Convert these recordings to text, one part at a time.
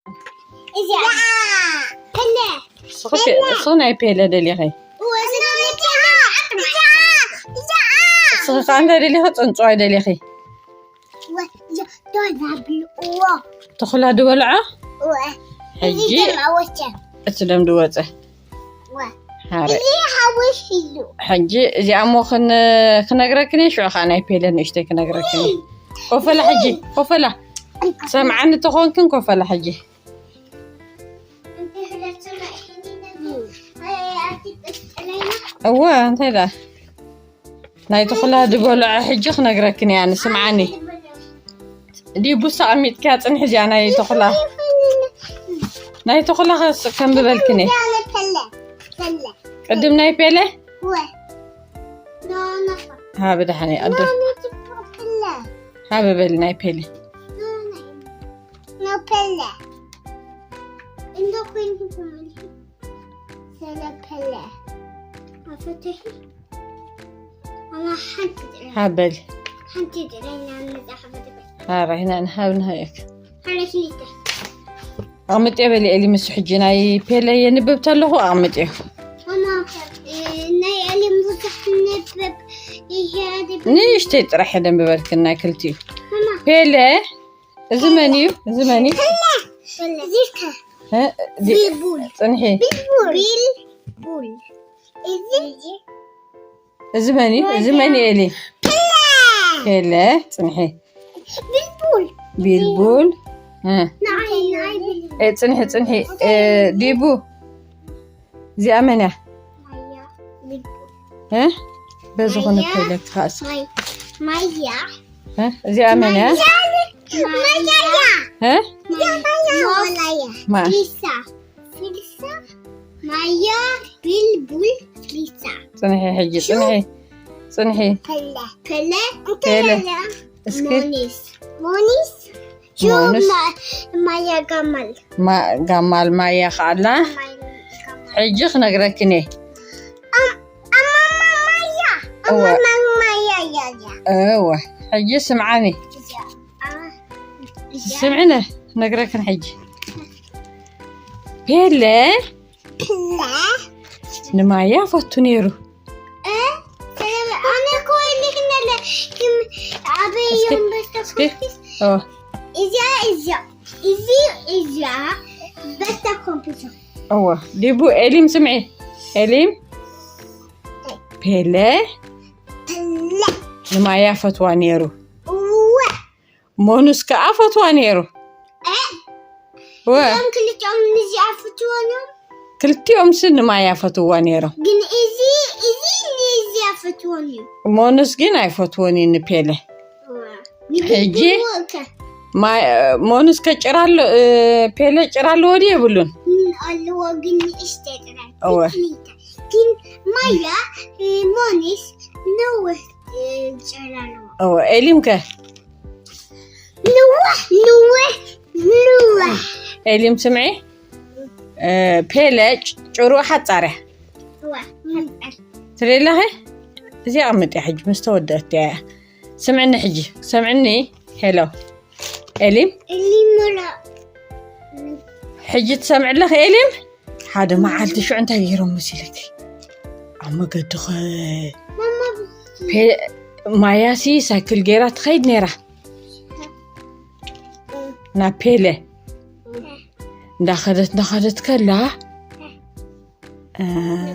እዚኣ ፔለ። ንስኺ ፔ- ንስኺ ናይ ፔለ ደሊኺ። እወ፣ እዚ ናይ ፔለ። እዚኣ፣ እዚኣ። ንስኺ ከኣ እንታይ ደሊኺ? ጽንጽዋይ ደሊኺ? እወ፣ እዚኣ ዶ ዛብልዎ? ተኹላ ዝበልዖ? እወ። ሕጂ እዚ ደም ኣወቸ። እቲ ደም ዝወጸ። እወ። ሃረ። እዚ ሓዊስ እዩ። ሕጂ እዚኣ እሞ ክን- ክነግረክን እየ፣ ሽዑ ከኣ ናይ ፔለ ንእሽተይ ክነግረክን እየ። ኮፈላ ሕጂ፣ ኮፈላ። ሰምዓኒ ተኾንክን ኮፈላ ሕጂ። እወ፣ እንታይ ደኣ? ናይ ተኹላ ዝበልዖ ሕጂ ክነግረክን እየ ኣነ፣ ስምዓኒ። ዲቡስ ኣቐሚጥክያ ጽንሒ እዚኣ ናይ ተኹላ። ናይ ተኹላ ከስ-፣ ከንብበልክን እየ። ቅድም ናይ ፔለ? ሃቢ ደሓን እየ፣ ቅድም። ሃቢ በሊ ናይ ፔለ። ሃበል። ሓራይ ኢና ንሃብ ንሃየክ። ኣቕምጥዮ በሊ ኤሊ፣ ምስ ሕጂ ናይ ፔለ የንብብ ተለኹ ኣቕምጥዮ። ናይ ኤሊ ብዙሕ ንብብ ይሄ። ንእሽተይ ጥራሕ የደንብበልክን ናይ ክልቲኡ። ፔለ፣ እዚ መን እዩ? እዚ መን እዩ? እ፣ ዲ-፣ ቢልቡል። ጽንሒ። ቢልቡል። ቢልቡል። እዚ እዚ መን እዩ? እዚ መን እዩ ኤሊ? ፔለ። ፔለ፣ ጽንሒ። ቢልቡል። ቢልቡል። እ። ንዓይ፣ ንዓይ ቢልቡል። እ፣ ጽንሒ፣ ጽንሒ። እ፣ ዲቡ። እዚኣ መን እያ? ማያ። ቢልቡል። እ? በዚ ኾነ ማያ። ፔለ ክኸኣስ። ማይ-፣ ማያ። እ? እዚኣ መን እያ? ማያ። ማያ። እ? ማያ። ማያ። ማ-፣ ፊልሳ። ፊልሳ። ማያ። ቢልቡል። ፊልሳ። ጽንሒ ሕጂ፣ ጽንሒ። ጽንሒ። ፔለ። ፔለ። ፔለ። እስኪ። ሞኒስ። ሞኒስ። ሞኒስ። ማ-፣ ማያ ጋማል። ማ-፣ ጋማል ማያ ከኣላ። ማያ ጋማል። ሕጂ ክነግረክን እየ። ኣም-፣ ኣማማ ማያ። እወ። ኣማማ ማያ፣ ያ፣ ያ። እወ። ሕጂ ስምዓኒ። እዚኣ። ኣ-፣ እዚኣ። ስምዕነ፣ ነግረክን ሕጂ። ፔለ። ፔለ። ንማያ ፈቱ ነይሩ። እ? ኣነ እኮ እልክነለ፣ ክም-፣ ኣበይ እስኪ፣ እዮም በስተ እስኪ። ኮምፒስ? ኦ። እዚኣ፣ እዚኣ፣ እዚ፣ እዚኣ በስተ ኮምፒስ። እወ፣ ዲቡ፣ ኤሊም ስምዒ። ኤሊም? ፔለ? ፔለ። ንማያ ፈትዋ ነይሩ። እወ። ሞኑስ ከኣ ፈትዋ ነይሩ። እ? ወ-፣ እዞም ክልቲኦም ንዚኣ ፈትዎም እዮም። ክልቲኦም ስ ንማያ ፈትዋ ነይሮም። ግን እዚ፣ እዚ ንዚኣ ፈትዎም እዩ። ሞኑስ ግን ኣይፈትዎን እዩ ንፔለ። ዋ። ሕጂ ንግግሩ እከ። ማ-፣ ሞኑስ ከጭራ ኣሎ-፣ እ፣ ፔለ ጭራ ኣለዎ ድዩ የብሉን? ን-፣ ኣለዎ ግን ንእሽተይ ጥራይ። እወ። ትንሽ። ግን ማያ፣ እ፣ ሞኒስ ነውሕ፣ እ፣ ጭራ ኣለዎ። እወ፣ ኤሊም ከ? ነውሕ፣ ነውሕ፣ ነውሕ። ኤሊም ስምዒ፣ እ፣ ፔለ ጭ-፣ ጭሩ ሓጻር እያ። እወ፣ ሓጻር። ትርኢ ኣለኺ? እዚኣ ኣቐምጥያ ሕጂ ምስ ተወደአት እያ። ስምዕኒ ሕጂ፣ ሰምዕኒ። ሄሎ። ኤሊም? ኤሊም ሞላ። ሕጂ ትሰምዒ ኣለኺ ኤሊም? ሓደ መዓልቲ ሽዑ እንታይ ገይሮም መሲልኪ? ኣብ መገዲ ኸ-፣ ማማ። ፔ-፣ ማያሲ ሳይክል ገይራ ትኸይድ ነይራ። ናብ ፔለ። እንዳኸደት፣ እንዳኸደት ከላ፣ እ፣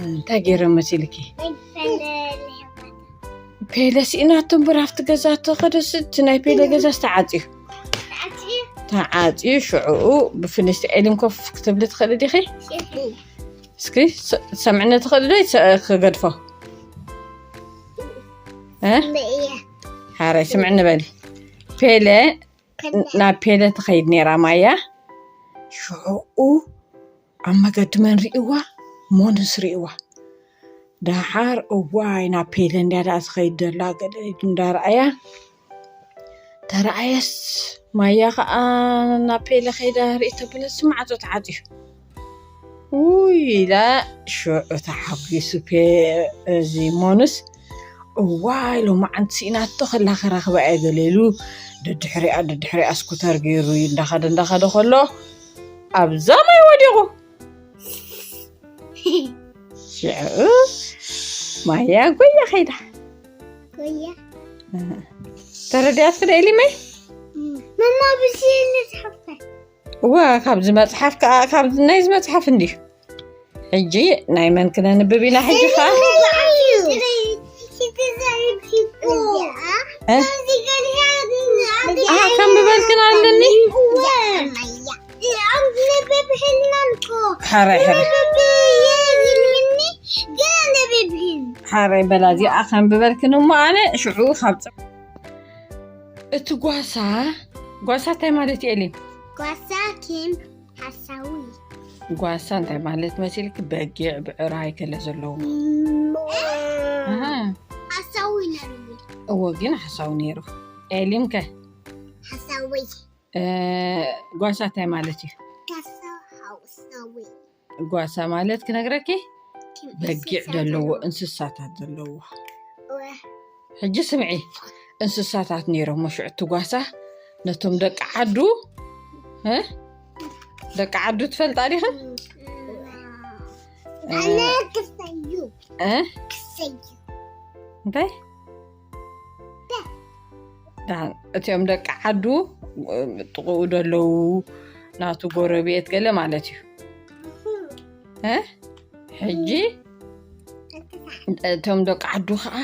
እንታይ ገይሮም መሲልኪ? ፔለ ስኢናቶ እምበር ኣብቲ ገዛ ተኸደስ፣ እቲ ናይ ፔለ ገዛስ ተዓጽዩ። ተዓጽዩ። ተዓጽዩ፣ ሽዑኡ ብፍንስቲ ኤሊም ኮፍ ክትብሊ ትኽእሊ ዲኺ? እስኪ፣ ስ-፣ ትሰምዕኒ ትኽእሊ ዶ? ይትሰ-፣ ክገድፎ? እ? እየ። ሓራይ፣ ስምዕኒ በሊ። ፔለ፣ ፔለ። ናብ ፔለ ትኸይድ ነይራ ማያ። ሽዑኡ ኣብ መገዲ መን ርእይዋ? ሞንስ ርእይዋ። ደሓር፣ እዋይ፣ ናብ ፔለ እንድያ ደኣ ትኸይድ ዘላ፣ ገለ ኢሉ እንዳረኣያ፣ ተረኣየስ፣ ማያ ኸኣ ናብ ፔለ ኸይዳ ርእይ ተበለስ፣ ማዕጾ ተዓጽዩ። ውይ ኢላ፣ ሽዑ ተሓጒሱ ፔ-፣ እዚ ሞንስ፣ እዋይ፣ ሎማዓንቲ ስኢናቶ ኸላ ክረኽባ እየ፣ ገለ ኢሉ፣ ደድሕሪኣ፣ ደድሕሪኣ ስኩተር ገይሩ እንዳኸደ፣ እንዳኸደ ኸሎ፣ ኣብዛ ማይ ወዲቑ። ሽዑ ማያ ጎያ ኸይዳ። ጎያ። ተረዲኣትኪ ዶ ኤሊመይ? መማ ብስሊ ዝሓፍታ። እዋ፣ ካብዚ መጽሓፍ ከኣ፣ ካብዚ ናይዚ መጽሓፍ እንድዩ። ሕጂ ናይ መን ክነንብብ ኢና ሕጂ ኸኣ? እ? ኣሃ፣ ከንብበልክን ኣለኒ። ሓራይ፣ ሓራይ። ሓራይ በላ፣ እዚኣ ከንብበልክን እሞ ኣነ ሽዑ ካብ ጽ-፣ እቲ ጓሳ፣ ጓሳ እንታይ ማለት እዩ ኤሊ? ጓሳ ኪም ሓሳዊ። ጓሳ እንታይ ማለት መሲልኪ? በጊዕ፣ ብዕራይ ከለ ዘለዉ። እም፣ ኣሃ። ሓሳዊ ነርኒ። እዎ፣ ግን ሓሳዊ ነይሩ። ኤሊም ከ? ሓሳዊ። እ፣ ጓሳ እንታይ ማለት እዩ? ጓሳ ሓሳዊ። ጓሳ ማለት ክነግረኪ? ኪም በጊዕ እንስሳ ዘለዎ፣ ዘለዎ። እንስሳታት ዘለዎ። እወ። ሕጂ ስምዒ፣ እንስሳታት ነይሮም ሽዑ እቲ ጓሳ ነቶም ደቂ ዓዱ፣ እ? ደቂ ዓዱ ትፈልጣ ዲኺ? ኣነ ክሰዩ። እ? ክሰዩ። እንታይ? ደሓን፣ እቲኦም ደቂ ዓዱ፣ ጥቕኡ ደለዉ፣ ናቱ ጎረቤት ገለ ማለት እዩ። እ? ሕጂ እቶም ደቂ ዓዱ ኸዓ፣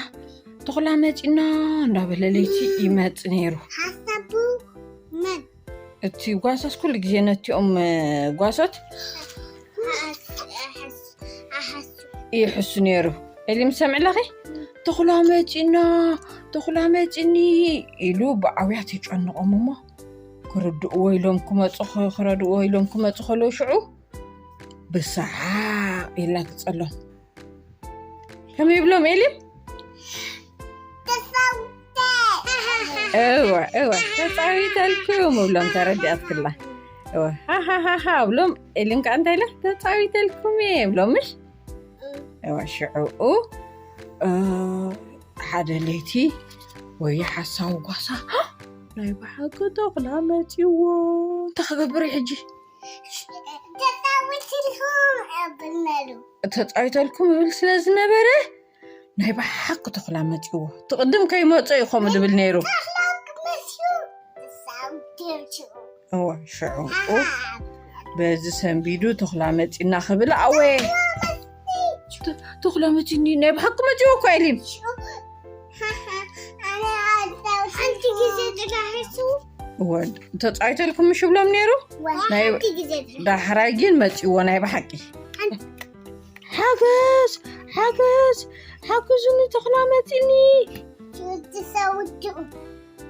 "ተኹላ መጺና" እንዳበለ ለይቲ ይመጽእ ነይሩ። ሓሳቡ መን? እቲ ጓሶት ኩሉ ግዜ ነቲኦም፣ እ፣ ጓሶት ኣሓስ-፣ ኣሓስ-፣ ኣሓሱ። ይሕሱ ነይሩ። ኤሊም ሰምዕለኺ? "ተኹላ መጺና፣ ተኹላ መጺኒ" ኢሉ ብኣውያት ይጨንቖም እሞ፣ ክርድእዎ ኢሎም ክመጹ፣ ኽ-፣ ክረድእዎ ኢሎም ክመጹ ከለዉ ሽዑ ብሰሓቕ ይላግጸሎም። ከመይ ይብሎም ኤሊም? ተፋውተ። እወ፣ እወ፣ ተጻዊተልኩም እብሎም፣ ተረዲኣትክላ። እወ፣ ሃሃሃሃ እብሎም፣ ኤሊም ከኣ እንታይ ኢላ? "ተጻዊተልኩም እየ" እብሎም፣ ምሽ? እወ፣ ሽዑኡ፣ እ፣ ሓደ ለይቲ ወይ ሓሳዊ ጓሳ፣ "ናይ ብሓቂ ተኹላ መጺዎ፣ እንታይ ክገብር እዩ ሕጂ?" ተጻዊትልኩም እብል ነይሩ። ተጻዊተልኩም እብል ስለ ዝነበረ፣ ናይ ብሓቂ ተኹላ መጺዎ። እቲ ቅድም ከይመጾ እዩ ከምኡ ድብል ነይሩ። ተኹላ ክመስሉ ተጻዊተልኩም። እወ፣ ሽዑ፣ ኣሃ። በዚ ሰንቢዱ ተኹላ መጺና ክብል፣ ኣወ። ተ-፣ ተኹላ መጺኒ፣ ናይ ብሓቂ መጺዎ እኮ ኤሊም። ሽዑ፣ ሓንቲ ግዜ ጥራሕ እሱ። እወ፣ ተጻዊተልኩም ምሽ ብሎም ነይሩ? እወ፣ ናይ ሓንቲ ግዜ ጥራሕ። ዳሕራይ ግን መጺዎ ናይ ብሓቂ። ሓንቲ ሓገዝ፣ ሓገዝ፣ ሓግዙኒ፣ ተኹላ መጺኒ። ሽዑ ተጻዊቱ።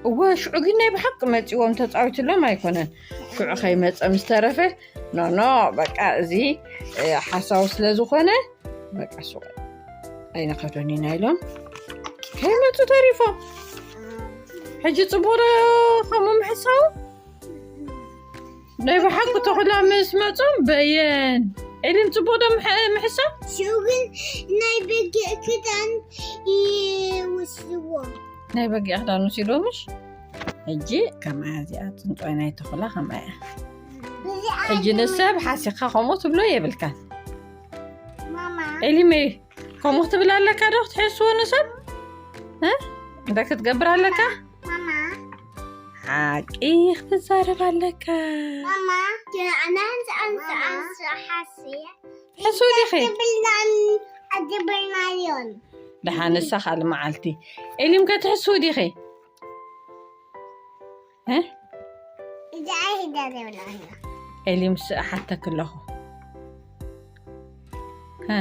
እወ፣ ሽዑ ግን ናይ ብሓቂ መጺዎም፣ ተጻዊትሎም ኣይኮነን። ሽዑ ከይመጸ ምስ ተረፈ፣ "ኖ፣ ኖ፣ በቃ እዚ፣ እ፣ ሓሳዊ ስለ ዝኾነ፣ በቃ ሱቕ ኣይንኸዶን ኢና" ኢሎም ከይመጹ ተሪፎም። ሕጂ ጽቡቕ ዶ ከምኡ ምሕሳው? ናይ ብሓቂ ተኹላ ምስ መጾም በየን። ኤሊም ጽቡቕ ዶ ምሕ-፣ ምሕሳው? ሽዑ ግን ናይ በጊዕ ክዳን ይወስድዎ። ናይ በጊዕ ክዳን ወሲዶምሽ? ሕጂ ከምኣ እዚኣ ጽንጽዋይ ናይ ተኹላ ከምኣ እያ። እዚ ሕጂ ንሰብ ሓሲኻ ከምኡ ትብሎ የብልካን። ማማ። ኤሊመይ፣ ከምኡ ክትብል ኣለካ ዶ ክትሕስዎ ንሰብ? እ? እንታይ ክትገብር ኣለካ? ማማ። ሓቂ ክትዛረብ ኣለካ። ማማ፣ ኣነ ኣንስ-፣ ኣንስ-፣ ኣንስ-፣ ሓስየ። ሕስው ዲኺ? ኣትብልናን-፣ ኣትብልናዮን። ደሓን ንሳ ካልእ መዓልቲ። ኤሊም ከ ትሕስው ዲኺ? እ? እዛ ኣይሂዳ ዘይብላ ኣላ። ኤሊም ስ-፣ ሓተክ ኣለኹ። እ?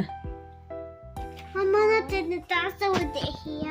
ሃይማኖት እንተዓሰ ወዲ እያ።